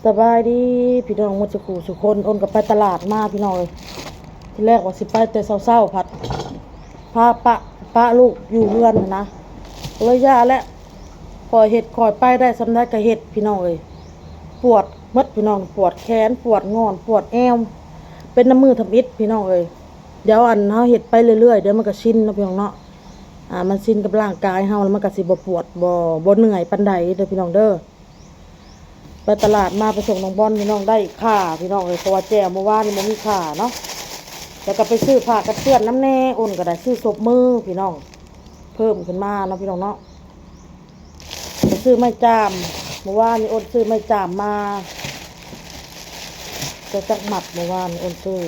ສະບາຍດີພີ່ນ້ອງໝົດສູ່ຄູ່ສູ່ຄົນ. ໂອນກໍໄປຕະຫຼາດມາພີ່ນ້ອງເອີຍ. ທີແລກວ່າຊິໄປແຕ່ເຊົ້າໆ ພັດພາປະ ປະລູກຢູ່ເຮືອນຫັ້ນນະ, ກໍເລີຍຢ່າແຫຼະ. ຂ້ອຍເຮັດຂ້ອຍໄປໄດ້ສ່ຳໃດກໍເຮັດພີ່ນ້ອງເອີຍ. ປວດໝົດພີ່ນ້ອງ, ປວດແຂນ ປວດງ່ອນ ປວດແອວ ເປັນນຳມື້ທຳອິດພີ່ນ້ອງເອີຍ. ດຽວອັນເຮົາເຮັດໄປເລື້ອຍໆ ດຽວມັນກໍຊິນເນາະພີ່ນ້ອງເນາະ. ອ່າ ມັນຊິນກັບຮ່າງກາຍເຮົາ ແລ້ວມັນກໍຊິບໍ່ປວດ ບໍ່ ບໍ່ເມື່ອຍປານໃດເດີພີ່ນ້ອງເດີ. ໄປຕະຫຼາດມາໄປສົ່ງນ້ອງບອນພີ່ນ້ອງ, ໄດ້ຂ່າພີ່ນ້ອງເອີຍ, ເພາະວ່າແຈ່ວມື້ວານນີ້ບໍ່ມີຂ່າເນາະ. ແລ້ວກໍໄປຊື້ຜ້າກັນເປື້ອນນຳແດ່, ໂອນກໍໄດ້ຊື້ສົບມືພີ່ນ້ອງ ເພີ່ມຂຶ້ນມາເນາະພີ່ນ້ອງເນາະ. ໄປຊື້ໄມ້ຈາມ, ມື້ວານນີ້ໂອນຊື້ໄມ້ຈາມມາ ຈັກ ຈັກມັດ ມື້ວານນີ້ໂອນຊື້.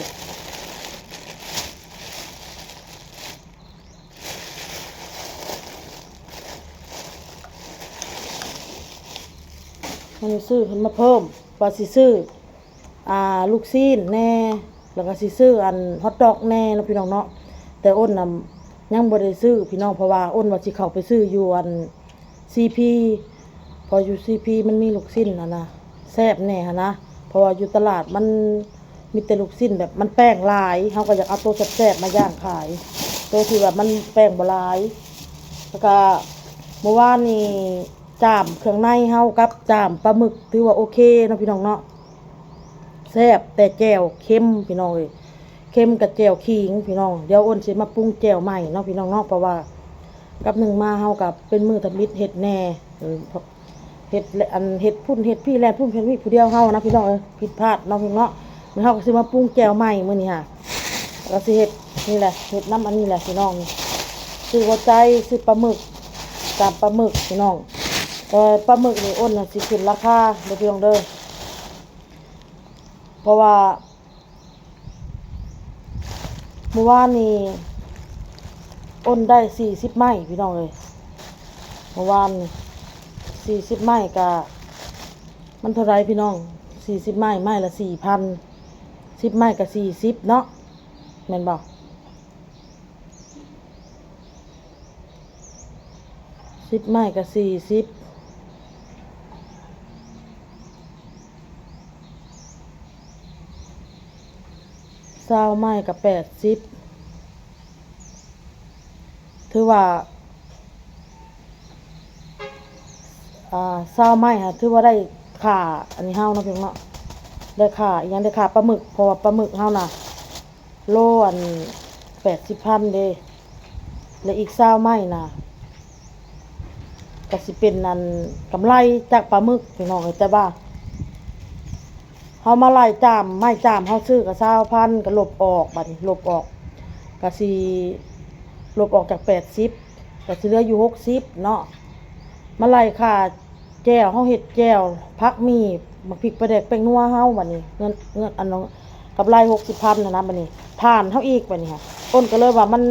ມັນຊື້ຂຶ້ນມາເພີ່ມ ວ່າຊິຊື້ ອ່າ ລູກຊີ້ນແດ່ ແລ້ວກໍຊິຊື້ອັນຮອດດອກແດ່ເນາະພີ່ນ້ອງເນາະ. ແຕ່ໂອນນະຍັງບໍ່ໄດ້ຊື້ພີ່ນ້ອງ, ເພາະວ່າໂອນວ່າຊິເຂົ້າໄປຊື້ຢູ່ອັນຊີພີ ເພາະຢູ່ຊີພີມັນມີລູກຊີ້ນຫັ້ນນະ ແຊບແດ່ຫັ້ນນະ. ເພາະວ່າຢູ່ຕະຫຼາດມັນ ມີແຕ່ລູກຊີ້ນແບບມັນແປ້ງຫຼາຍ, ເຮົາກໍຢາກເອົາໂຕແຊບໆມາຍ່າງຂາຍ, ໂຕທີ່ວ່າມັນແປ້ງບໍ່ຫຼາຍ. ແລ້ວກໍມື້ວານນີ້ຈາມເຄື່ອງໃນເຮົາກັບຈາມປາໝຶກ ຖືວ່າໂອເຄເນາະພີ່ນ້ອງເນາະ, ແຊບ. ແຕ່ແຈ່ວເຄັມພີ່ນ້ອງເອີຍ, ເຄັມກັບແຈ່ວຂີງພີ່ນ້ອງ. ດຽວໂອນຊິມາປຸງແຈ່ວໃໝ່ເນາະພີ່ນ້ອງເນາະ, ເພາະວ່າກັບໜຶ່ງມາເຮົາກໍເປັນມື້ທຳອິດເຮັດແດ່ ເອີ ເຮັດແລະ ອັນເຮັດພຸ້ນເຮັດພີ້ ແລ່ນພຸ້ນແລ່ນພີ້ຜູ້ດຽວເຮົານະພີ່ນ້ອງເອີຍ, ຜິດພາດເນາະພີ່ນ້ອງເນາະ. ມື້ເຮົາກໍຊິມາປຸງແຈ່ວໃໝ່ມື້ນີ້ຫາ, ກໍຊິເຮັດນີ້ແຫຼະ ເຮັດນຳອັນນີ້ແຫຼະພີ່ນ້ອງ. ຊື້ຫົວໃຈ ຊື້ປາໝຶກ ຕຳປາໝຶກພີ່ນ້ອງ. ແຕ່ປາໝຶກນີ້ໂອນຊິຂຶ້ນລາຄາເດີພີ່ນ້ອງເດີ, ເພາະວ່າ ມື້ວານນີ້ໂອນໄດ້ສີ່ສິບໄມ້ພີ່ນ້ອງເອີຍ, ມື້ວານນີ້ສີ່ສິບໄມ້ກະ ມັນເທົ່າໃດພີ່ນ້ອງ? ສີ່ສິບໄມ້ ໄມ້ລະສີ່ພັນ, ສິບໄມ້ກະສີ່ສິບເນາະ ແມ່ນບໍ່? ສິບໄມ້ກໍສີ່ສິບ, ຊາວໄມ້ກໍແປດສິບ. ຖືວ່າ ອ່າ ຊາວໄມ້ຫາ ຖືວ່າໄດ້ຄ່າອັນນີ້ເຮົາເນາະ ພີ່ນ້ອງເນາະ, ໄດ້ຄ່າອີ່ຫຍັງ ໄດ້ຄ່າປາໝຶກ ເພາະວ່າປາໝຶກເຮົານະ ໂລອັນແປດສິບພັນເດ້ ແລະອີກຊາວໄມ້ນະ ກໍຊິເປັນອັນກຳໄລຈາກປາໝຶກພີ່ນ້ອງເອີຍ. ແຕ່ວ່າເຮົາມາໄລ່ຈາມ ໄມ້ຈາມເຮົາຊື້ກໍຊາວພັນ ກໍລົບອອກ ບາດນີ້ລົບອອກ ກໍຊິລົບອອກຈາກແປດສິບ ກໍຊິເຫຼືອຢູ່ຫົກສິບເນາະ. ມາໄລ່ຄ່າ ແຈ່ວ ເຮົາເຮັດແຈ່ວ ຜັກໝີ່ ໝາກພິກ ປາແດກ ແປ້ງນົວເຮົາ ບາດນີ້ເງິນ ເງິນອັນ ກຳໄລຫົກສິບພັນຫັ້ນນະ ບາດນີ້ຫານເຮົາອີກ ບາດນີ້ຫາ ໂອນກໍເລີຍວ່າມັນ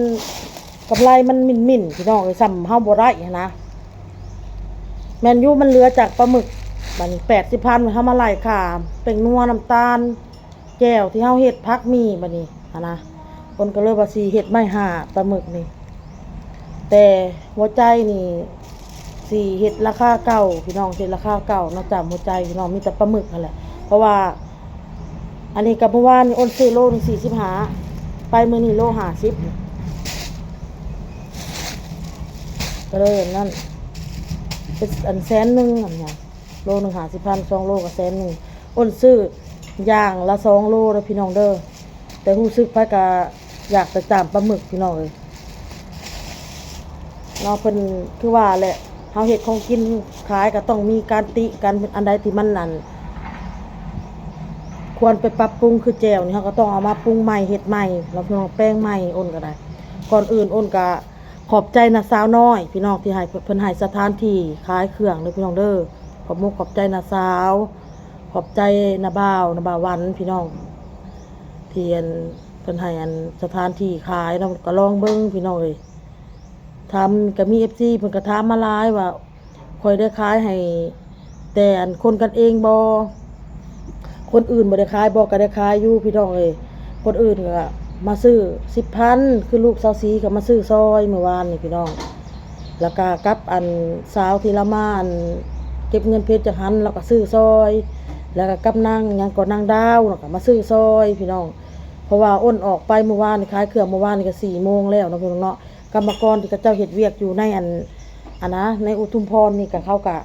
ກຳໄລມັນໝິ່ນໆ ພີ່ນ້ອງເອີຍ ສ່ຳເຮົາບໍ່ໄດ້ຫັ້ນນະ. ແມ່ນຢູ່ ມັນເຫຼືອຈາກປາໝຶກ ບາດນີ້ແປດສິບພັນ ເຮົາມາໄລ່ຄ່າແປ້ງນົວ ນ້ຳຕານ ແຈ່ວທີ່ເຮົາເຮັດ ຜັກໝີ່ ບາດນີ້ຫັ້ນນະ ເພິ່ນກໍເລີຍວ່າຊິເຮັດໄມ້ຫ້າ ປາໝຶກນີ້. ແຕ່ຫົວໃຈນີ້ຊິເຮັດລາຄາເກົ່າພີ່ນ້ອງ ເຮັດລາຄາເກົ່າເນາະ ຈາມຫົວໃຈພີ່ນ້ອງ ມີແຕ່ປາໝຶກຫັ້ນແຫຼະ. ເພາະວ່າອັນນີ້ກໍເມື່ອວານນີ້ ໂອນຊື້ໂລໜຶ່ງສີ່ສິບຫ້າ ໄປມື້ນີ້ໂລຫ້າສິບ ກໍເລີຍອັນນັ້ນ ເປັນອັນແສນໜຶ່ງ ອັນນີ້ ໂລໜຶ່ງຫ້າສິບພັນ ສອງໂລກໍແສນໜຶ່ງ. ໂອນຊື້ຢ່າງລະສອງໂລເດີພີ່ນ້ອງເດີ. ແຕ່ຮູ້ສຶກໃຜກໍຢາກແຕ່ຈາມປາໝຶກພີ່ນ້ອງເອີຍເນາະ. ເພິ່ນຄືວ່າແຫຼະ ເຮົາເຮັດຂອງກິນຂາຍກໍຕ້ອງມີການຕິກັນ ອັນໃດທີ່ມັນ ອັນ ຄວນໄປປັບປຸງ ຄືແຈ່ວນີ້ ເຮົາກໍຕ້ອງເອົາມາປຸງໃໝ່ ເຮັດໃໝ່ເນາະພີ່ນ້ອງ ແປງໃໝ່. ໂອນກໍໄດ້ ກ່ອນອື່ນໂອນກໍ ຂອບໃຈນ້າສາວນ້ອຍພີ່ນ້ອງ ທີ່ໃຫ້ ເພິ່ນໃຫ້ສະຖານທີ່ຂາຍເຄື່ອງເດີພີ່ນ້ອງເດີ. ຂອບມຸກຂອບໃຈນ້າສາວ ຂອບໃຈນ້າບ່າວ ນ້າບ່າວວັນພີ່ນ້ອງ ທີ່ອັນ ເພິ່ນໃຫ້ອັນສະຖານທີ່ຂາຍເນາະ. ກໍລອງເບິ່ງພີ່ນ້ອງເອີຍ ຖາມ ກໍມີເອັຟຊີເພິ່ນກໍຖາມມາຫຼາຍວ່າ ຂ້ອຍໄດ້ຂາຍໃຫ້ແຕ່ອັນຄົນກັນເອງບໍ່ ຄົນອື່ນບໍ່ໄດ້ຂາຍບໍ່? ກໍໄດ້ຂາຍຢູ່ພີ່ນ້ອງເອີຍ. ຄົນອື່ນກໍມາຊື້ສິບພັນ ຄືລູກສາວສີກໍມາຊື້ຊ່ອຍມື້ວານນີ້ພີ່ນ້ອງ. ແລ້ວກໍກັບອັນສາວທີ່ລາວມາອັນເກັບເງິນເພຈຈັກຫັນ ລາວກໍຊື້ຊ່ອຍ. ແລ້ວກໍກັບນາງຫຍັງກໍ ນາງດາວເນາະ ກໍມາຊື້ຊ່ອຍພີ່ນ້ອງ. ເພາະວ່າອ້ນອອກໄປມື້ວານນີ້ ຂາຍເຄື່ອງມື້ວານນີ້ກໍສີ່ໂມງແລ້ວເນາະພີ່ນ້ອງເນາະ. ກຳມະກອນທີ່ເຂົາເຈົ້າເຮັດວຽກຢູ່ໃນອັນ ອັນນະ ໃນອຸທຸມພອນນີ້ ກໍເຂົາກໍ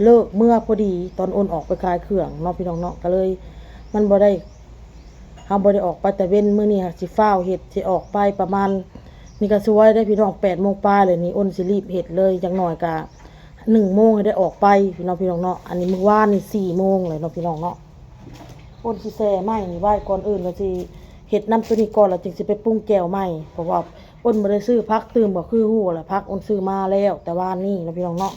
ເລີກເມືອພໍດີ ຕອນອ້ນອອກໄປຂາຍເຄື່ອງເນາະພີ່ນ້ອງເນາະ. ກໍເລີຍມັນບໍ່ໄດ້ ເຮົາບໍ່ໄດ້ອອກໄປແຕ່ເວັນ. ມື້ນີ້ຫາກຊິຟ້າວເຮັດ ຊິອອກໄປປະມານ ນີ້ກໍສວຍເດ້ພີ່ນ້ອງ ແປດໂມງປາຍແລ້ວນີ້. ອ້ນຊິລີບເຮັດເລີຍ ຢ່າງໜ້ອຍກໍໜຶ່ງໂມງໃຫ້ໄດ້ອອກໄປພີ່ນ້ອງ ພີ່ນ້ອງເນາະ. ອັນນີ້ມື້ວານນີ້ສີ່ໂມງແລ້ວເນາະ ພີ່ນ້ອງເນາະ. ອ້ນຊິແຊ່ໄມ້ນີ້ໄວ້ ກ່ອນອື່ນກໍຊິເຮັດນ້ຳໂຕນີ້ກ່ອນ ແລ້ວຈຶ່ງຊິໄປປຸງແຈ່ວໃໝ່ ເພາະວ່າອ້ນບໍ່ໄດ້ຊື້ຜັກຕື່ມ ກໍຄືຮູ້ແຫຼະ ຜັກອ້ນຊື້ມາແລ້ວແຕ່ວານນີ້ເນາະ ພີ່ນ້ອງເນາະ.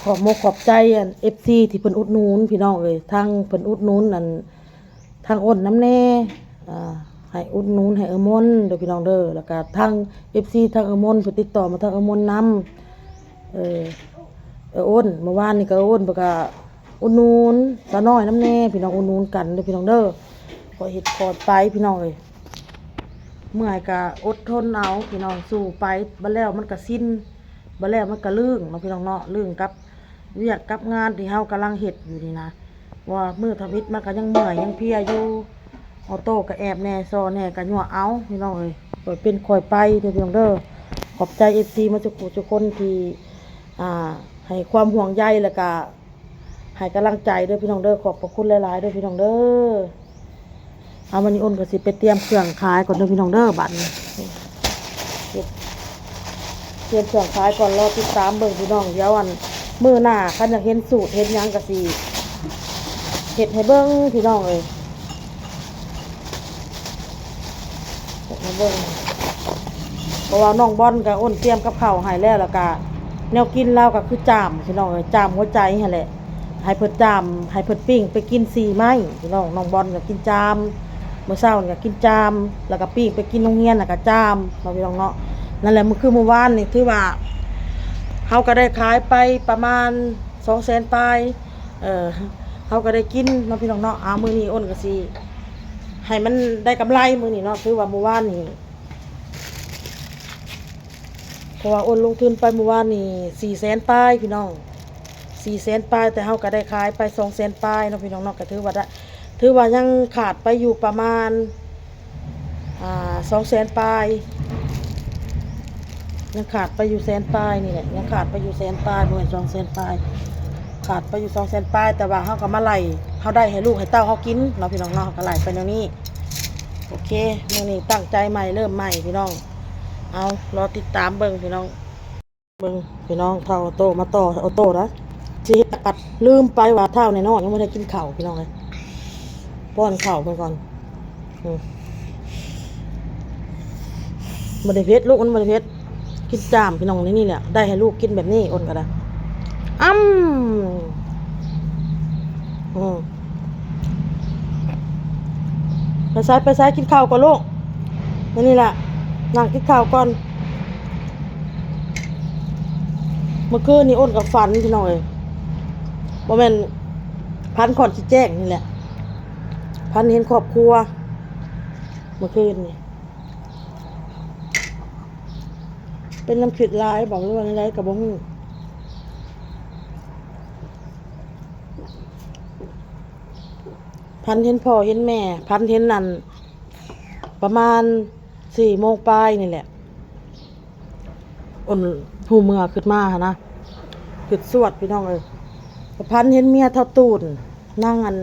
ຂອບມົກຂອບໃຈອັນ ເອັຟຊີ ທີ່ເພິ່ນອຸດໜູນ ພີ່ນ້ອງເອີຍ ທັງເພິ່ນອຸດໜູນອັນ ທາງອ້ນນຳແດ່ ອ່າ ໃຫ້ອຸດໜູນໃຫ້ເອື້ອຍມົນເດີພີ່ນ້ອງເດີ. ແລ້ວກະທາງເອັຟຊີທາງເອື້ອຍມົນ ເພິ່ນຕິດຕໍ່ມາທາງເອື້ອຍມົນນຳ ເອີ ເອື້ອຍອ້ນ ເມື່ອວານນີ້ກໍເອື້ອຍອ້ນເພິ່ນກໍອຸດໜູນສາວນ້ອຍນຳແດ່ພີ່ນ້ອງ ອຸດໜູນກັນເດີພີ່ນ້ອງເດີ. ຂ້ອຍເຮັດກ່ອນໄປພີ່ນ້ອງເອີຍ ເມື່ອຍກໍອົດທົນເອົາພີ່ນ້ອງ ສູ້ໄປ ບັດແລ້ວມັນກໍຊິນ ບັດແລ້ວມັນກໍລຶ້ງເນາະພີ່ນ້ອງເນາະ ລຶ້ງກັບ ວຽກກັບງານທີ່ເຮົາກຳລັງເຮັດຢູ່ນີ້ນະ ວ່າມື້ທຳອິດມັນກໍຍັງເມື່ອຍຍັງເພຍຢູ່ ອອໂຕ້ກໍແອບແດ່ ຊໍແດ່ ກໍຍົວະເອົາພີ່ນ້ອງເອີຍ ຄ່ອຍເປັນຄ່ອຍໄປເດີພີ່ນ້ອງເດີ. ຂອບໃຈເອັຟຊີມາທຸກຜູ້ທຸກຄົນທີ່ ອ່າ ໃຫ້ຄວາມຫ່ວງໃຍ ແລ້ວກະໃຫ້ກຳລັງໃຈເດີພີ່ນ້ອງເດີ. ຂອບພະຄຸນຫຼາຍໆເດີພີ່ນ້ອງເດີ. ເອົາ ມື້ນີ້ອ້ນກໍຊິໄປຕຽມເຄື່ອງຂາຍກ່ອນເດີພີ່ນ້ອງເດີ. ບັດນີ້ເກັບ ຕຽມເຄື່ອງຂາຍກ່ອນ ລໍຕິດຕາມເບິ່ງພີ່ນ້ອງ. ດຽວອັນ ມື້ໜ້າຄັນຢາກເຫັນສູດເຫັນຫຍັງກໍຊິເຮັດໃຫ້ເບິ່ງພີ່ນ້ອງເອີຍ ເຮັດໃຫ້ເບິ່ງ. ເພາະວ່ານ້ອງບອນກໍອ້ນຕຽມກັບເຂົ້າໃຫ້ແລ້ວ ແລ້ວກໍແນວກິນລາວກໍຄືຈ້າມພີ່ນ້ອງເອີຍ ຈ້າມຫົວໃຈຫັ້ນແຫຼະ. ໃຫ້ເພິ່ນຈ້າມ ໃຫ້ເພິ່ນປີ້ງໄປກິນສີ່ໄມ້ພີ່ນ້ອງ. ນ້ອງບອນກໍກິນຈ້າມ ມື້ເຊົ້ານີ້ກໍກິນຈ້າມ ແລ້ວກໍປີ້ງໄປກິນໂຮງຮຽນນະກໍຈ້າມເນາະພີ່ນ້ອງເນາະ. ນັ້ນແຫຼະ ມື້ຄືມື້ວານນີ້ຖືວ່າເຮົາກໍໄດ້ຂາຍໄປປະມານສອງແສນປາຍ ເອີ ເຮົາກໍໄດ້ກິນເນາະພີ່ນ້ອງເນາະ. ເອົາ ມື້ນີ້ອ້ນກໍຊິໃຫ້ມັນໄດ້ກຳໄລມື້ນີ້ເນາະ ຖືວ່າມື້ວານນີ້ ເພາະວ່າອ້ນລົງທຶນໄປມື້ວານນີ້ສີ່ແສນປາຍພີ່ນ້ອງ ສີ່ແສນປາຍ ແຕ່ເຮົາກໍໄດ້ຂາຍໄປສອງແສນປາຍເນາະພີ່ນ້ອງເນາະ. ກໍຖືວ່າໄດ້ ຖືວ່າຍັງຂາດໄປຢູ່ປະມານ ອ່າ ສອງແສນປາຍ ຍັງຂາດໄປຢູ່ແສນປາຍນີ້ແຫຼະ ຍັງຂາດໄປຢູ່ແສນປາຍ ບໍ່ແມ່ນສອງແສນປາຍ ຂາດໄປຢູ່ສອງແສນປາຍ. ແຕ່ວ່າເຮົາກໍມາໄລ່ ເຮົາໄດ້ໃຫ້ລູກໃຫ້ເຕົ້າເຮົາກິນເນາະພີ່ນ້ອງເນາະ ກໍໄລ່ໄປແນວນີ້. ໂອເຄ ມື້ນີ້ຕັ້ງໃຈໃໝ່ ເລີ່ມໃໝ່ພີ່ນ້ອງ. ເອົາ ລໍຕິດຕາມເບິ່ງພີ່ນ້ອງ ເບິ່ງພີ່ນ້ອງ ເຖົ້າອອໂຕ້ມາຕໍ່ອອໂຕ້ນະ ຊິເຮັດກັດ ລືມໄປວ່າເຖົ້ານ້ອຍໆຍັງບໍ່ໄດ້ກິນເຂົ້າພີ່ນ້ອງເອີຍ. ປ້ອນເຂົ້າເພິ່ນກ່ອນ ອືມ ບໍ່ໄດ້ເຜັດລູກ ມັນບໍ່ໄດ້ເຜັດ ກິນຈ້າມພີ່ນ້ອງ. ນີ້ ນີ້ແຫຼະ ໄດ້ໃຫ້ລູກກິນແບບນີ້ ອ້ນກໍໄດ້ ອ້ຳ ອືມ ໄປໃສ ໄປໃສ ກິນເຂົ້າກ່ອນລູກ ມານີ້ລະ ນັ່ງກິນເຂົ້າກ່ອນ. ເມື່ອຄືນນີ້ອ້ນກໍຝັນພີ່ນ້ອງເອີຍ ບໍ່ແມ່ນ ຝັນກ່ອນຊິແຈ້ງນີ້ແຫຼະ ຝັນເຫັນຄອບຄົວ ເມື່ອຄືນນີ້ ເປັນນຳຄິດຫຼາຍບໍ ຫຼືວ່າແນວໃດກໍບໍ່ຮູ້. ຝັນເຫັນພໍ່ເຫັນແມ່ ຝັນເຫັນອັນ ປະມານສີ່ໂມງປາຍນີ້ແຫຼະ ອ້ນຮູ້ເມື່ອ ຄຶດມາຫັ້ນນະ ຄຶດຊວດພີ່ນ້ອງເອີຍ. ຝັນເຫັນເມຍທ້າວຕູນ ນາງອັນ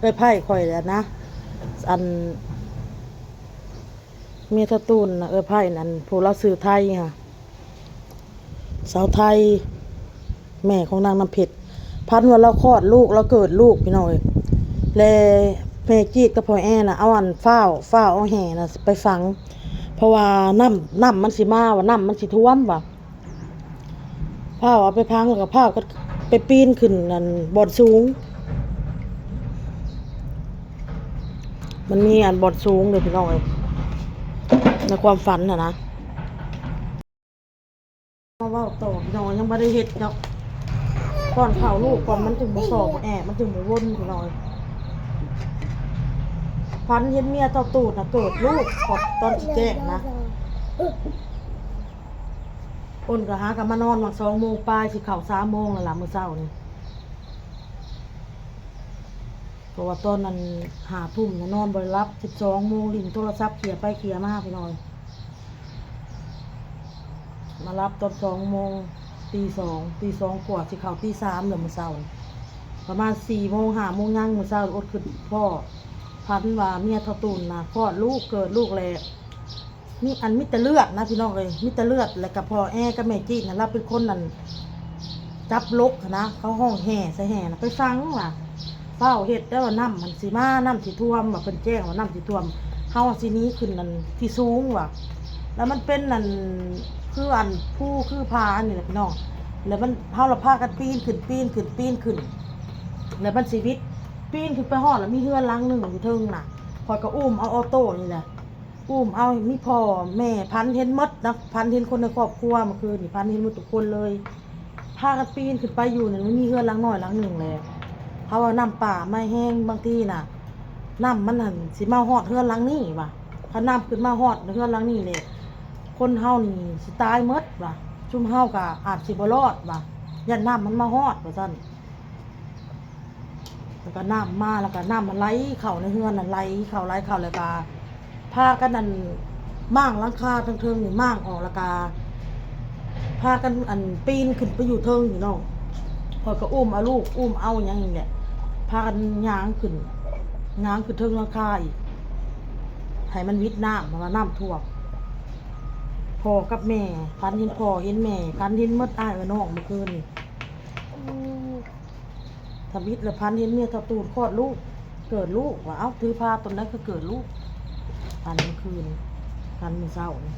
ເອື້ອຍໄພຂ້ອຍແຫຼະນະ ອັນ ເມຍທ້າວຕູນນະ ເອື້ອຍໄພນັ້ນ ຜູ້ລາວຊື່ໄທຫັ້ນ ສາວໄທ ແມ່ຂອງນາງນ້ຳເພັດ ຝັນວ່າລາວຄອດລູກ ລາວເກີດລູກພີ່ນ້ອງເອີຍ. ແລະແມ່ຈີດກັບພໍ່ແອນະ ເອົາອັນ ຟ້າວ ຟ້າວເອົາແຮ່ນະໄປຝັງ ເພາະວ່ານ້ຳ ນ້ຳມັນຊິມາວ່າ ນ້ຳມັນຊິຖ້ວມວ່າ ຟ້າວເອົາໄປຝັງ ແລ້ວກໍຟ້າວກໍໄປປີນຂຶ້ນອັນ ບ່ອນສູງ ມັນມີອັນ ບ່ອນສູງເດີພີ່ນ້ອງເອີຍ ໃນຄວາມຝັນຫັ້ນນະ. ມາເວົ້າຕໍ່ພີ່ນ້ອງ ຍັງບໍ່ໄດ້ເຮັດເນາະ ປ້ອນເຂົ້າລູກກ່ອນ ມັນຈຶ່ງບໍ່ຊອກບໍ່ແອບ ມັນຈຶ່ງບໍ່ວົນພີ່ນ້ອງ. ຝັນເຫັນເມຍເຕົ້າຕູດນະ ເກີດລູກ ຕອນຊິແຈ້ງນະ ອ້ນກໍຫາກັນມານອນຫວ່າງສອງໂມງປາຍ ຊິເຂົ້າສາມໂມງແລ້ວລະ ມື້ເຊົ້ານີ້ ພາະວ່າຕອນນັ້ນຫ້າທຸ່ມນະ ນອນບໍ່ໄດ້ຫຼັບ ສິບສອງໂມງ ຫຼິ້ນໂທລະສັບເຄຍໄປເຄຍມາພີ່ນ້ອງ. ມາຫຼັບຕອນສອງໂມງ ຕີສອງ ຕີສອງກວ່າ ຊິເຂົ້າຕີສາມແລ້ວມື້ເຊົ້າ. ປະມານສີ່ໂມງ ຫ້າໂມງຍັງມື້ເຊົ້າ ອົດຄຶດພໍ້ ຝັນວ່າເມຍເຖົ້າຕູນນະຄອດລູກ ເກີດລູກແລ້ວ. ມີ ອັນ ມີແຕ່ເລືອດນະພີ່ນ້ອງເອີຍ ມີແຕ່ເລືອດ. ແລ້ວກະພໍ່ແອກັບແມ່ຈີນນະ ລາວເປັນຄົນ ອັນ ຈັບລົກຫັ້ນນະ ເຂົາຮ້ອງແຫ່ໃສ່ແຫ່ນະ ໄປຝັງວ່າ ຟ້າວເຮັດເດີ້ວ່າ ນ້ຳມັນຊິມາ ນ້ຳຊິຖ້ວມວ່າ ເພິ່ນແຈ້ງວ່ານ້ຳຊິຖ້ວມ ເຮົາຊິໜີຂຶ້ນ ອັນ ທີ່ສູງວ່າ. ແລ້ວມັນເປັນ ອັນ ຄື ອັນ ພູຄືຜານີ້ແຫຼະພີ່ນ້ອງ. ແລ້ວມັນ ເຮົາລະພາກັນປີນຂຶ້ນ ປີນຂຶ້ນ ປີນຂຶ້ນ ແລ້ວມັນຊິຫວິດ ປີນຂຶ້ນໄປຮອດ ແລ້ວມີເຮືອນຫຼັງໜຶ່ງຢູ່ເທິງນະ. ຂ້ອຍກໍອຸ້ມເອົາອໍໂຕ້ນີ້ແຫຼະ ອຸ້ມເອົາ ມີພໍ່ແມ່ ຝັນເຫັນໝົດນະ ຝັນເຫັນຄົນໃນຄອບຄົວ ເມື່ອຄືນນີ້ຝັນເຫັນໝົດທຸກຄົນເລີຍ. ພາກັນປີນຂຶ້ນໄປຢູ່ນັ້ນ ມັນມີເຮືອນຫຼັງນ້ອຍຫຼັງໜຶ່ງແຫຼະ. ເຂົາວ່ານ້ຳປ່າມາແຮງ ບາງທີນະ ນ້ຳມັນຫັ້ນຊິມາຮອດເຮືອນຫຼັງນີ້ວ່າ ຄັນນ້ຳຂຶ້ນມາຮອດເຮືອນຫຼັງນີ້ແຫຼະ ຄົນເຮົານີ້ຊິຕາຍໝົດວ່າ ຊຸມເຮົາກະອາດຊິບໍ່ລອດວ່າ ຢ້ານນ້ຳມັນມາຮອດວ່າຊັ້ນ. ແລ້ວກໍນ້ຳມາ ແລ້ວກໍນ້ຳມັນໄຫຼເຂົ້າໃນເຮືອນນັ້ນ ໄຫຼເຂົ້າ ໄຫຼເຂົ້າ ແລ້ວກໍພາກັນ ອັນ ມ້າງຫຼັງຄາເທິງໆນີ້ ມ້າງອອກ ແລ້ວກໍພາກັນ ອັນ ປີນຂຶ້ນໄປຢູ່ເທິງນີ້ເນາະ. ຂ້ອຍກໍອຸ້ມເອົາລູກ ອຸ້ມເອົາຫຍັງນີ້ແຫຼະ ພາກັນຍ່າງຂຶ້ນ ຍ່າງຂຶ້ນເທິງຫຼັງຄາອີກ ໃຫ້ມັນຫວິດນ້ຳ ເພາະວ່ານ້ຳຖ້ວມ. ພໍ່ກັບແມ່ ຝັນເຫັນພໍ່ເຫັນແມ່ ຝັນເຫັນໝົດອ້າຍເອີຍນ້ອງ ເມື່ອຄືນນີ້. ທຳອິດລະ ຝັນເຫັນເມຍເຖົ້າຕູນຄອດລູກ ເກີດລູກວ່າ ເອົ້າ ຖືພາຕົນໃດຄືເກີດລູກ. ຝັນມື້ຄືນ ຝັນມື້ເຊົ້ານີ້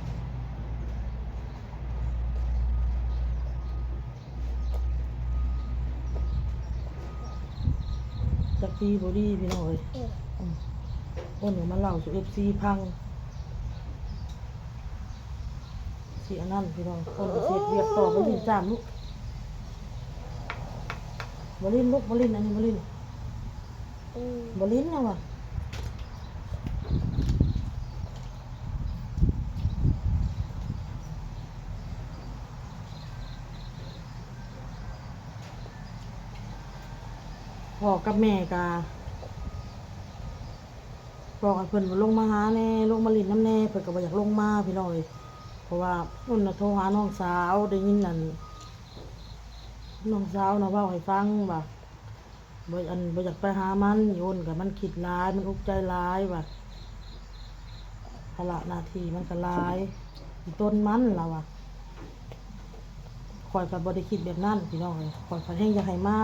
ຈັກດີບໍ່ດີພີ່ນ້ອງເອີຍ. ອືມ ໂອ້ ມາເລົ່າສູ່ເອັຟຊີຟັງ. ຊິອັນນັ້ນພີ່ນ້ອງ ຄົນຊິເຮັດວຽກຕໍ່. ບໍ່ຫຼິ້ນຈ້າມລູກ ບໍ່ຫຼິ້ນລູກ ບໍ່ຫຼິ້ນ ອັນນີ້ບໍ່ຫຼິ້ນ ອືມ ບໍ່ຫຼິ້ນຫຍັງວະ. ພໍ່ກັບແມ່ກະ ບອກໃຫ້ເພິ່ນລົງມາຫາແດ່ ລົງມາຫຼິ້ນນຳແດ່ ເພິ່ນກໍບໍ່ຢາກລົງມາພີ່ນ້ອງເອີຍ. ເພາະວ່າໂດນນະໂທຫານ້ອງສາວ ໄດ້ຍິນອັນ ນ້ອງສາວນະເວົ້າໃຫ້ຟັງວ່າ ບໍ່ ອັນ ບໍ່ຢາກໄປຫາມັນ ໂດນກໍມັນຄິດຫຼາຍ ມັນອຸກໃຈຫຼາຍວ່າ ພາລະໜ້າທີ່ມັນກໍຫຼາຍ ອີຕົນມັນລາວວ່າ. ຂ້ອຍກໍບໍ່ໄດ້ຄິດແບບນັ້ນພີ່ນ້ອງເອີຍ ຂ້ອຍກໍແຮ່ງຢາກໃຫ້ມາ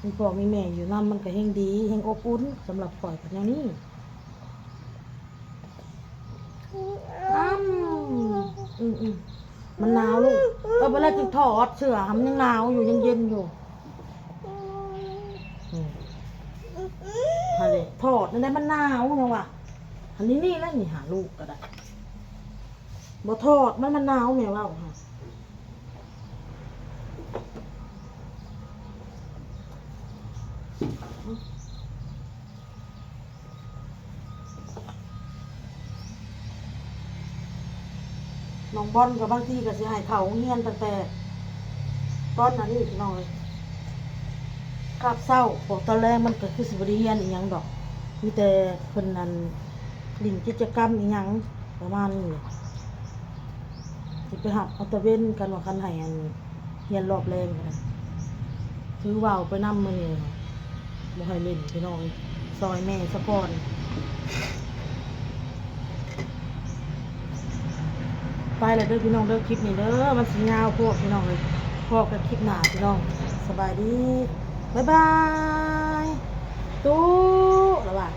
ມີພໍ່ມີແມ່ຢູ່ນຳ ມັນກໍແຮ່ງດີ ແຮ່ງອົບອຸ່ນ. ສຳລັບຂ້ອຍກໍແນວນີ້ ອືມ ອືມໆ ມັນໜາວລູກ ເອີ ບໍ່ແລ້ວຈຶ່ງຖອດເສື້ອ ມັນຍັງໜາວຢູ່ ຍັງເຢັນຢູ່. ອືມ ຫັ້ນແຫຼະ ຖອດນັ້ນແຫຼະ ມັນໜາວຍັງວ່າ. ອັນນີ້ ນີ້ແຫຼະ ນີ້ຫາລູກກໍໄດ້ ບໍ່ຖອດ ມັນ ມັນໜາວ ແມ່ເວົ້າຫາ. ນ້ອງບອນກໍບາງທີກໍຊິໃຫ້ເຂົ້າໂຮງຮຽນຕັ້ງແຕ່ຕອນນັ້ນນີ້ພີ່ນ້ອງເອີຍ ຄາບເຊົ້າ ເພາະຕອນແລງມັນກໍຄືຊິບໍ່ໄດ້ຮຽນອີ່ຫຍັງດອກ ມີແຕ່ເພິ່ນ ອັນ ຫຼິ້ນກິດຈະກຳອີ່ຫຍັງ ປະມານນີ້ແຫຼະ ຊິໄປຮັບເອົາຕາເວັນ ຄັນວ່າ ຄັນໃຫ້ ອັນ ຮຽນລອບແລງກໍໄດ້ ຖືວ່າເອົາໄປນຳມື້ນີ້ ບໍ່ໃຫ້ຫຼິ້ນພີ່ນ້ອງ ຊ່ອຍແມ່ສາກ່ອນ. ໄປແລ້ວເດີພີ່ນ້ອງເດີ ຄລິບນີ້ເດີ ມັນຊິຍາວໂພດພີ່ນ້ອງເອີຍ ພໍ້ກັນຄລິບໜ້າພີ່ນ້ອງ ສະບາຍດີ ບາຍບາຍ ຕູ້ ລະວ່າ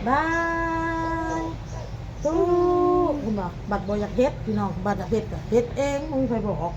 ບາຍ ຕູ້ ເຫັນບໍ່ ບັດບໍ່ຢາກເຮັດພີ່ນ້ອງ ບັດຢາກເຮັດກໍເຮັດເອງ ບໍ່ມີໃຜບອກ.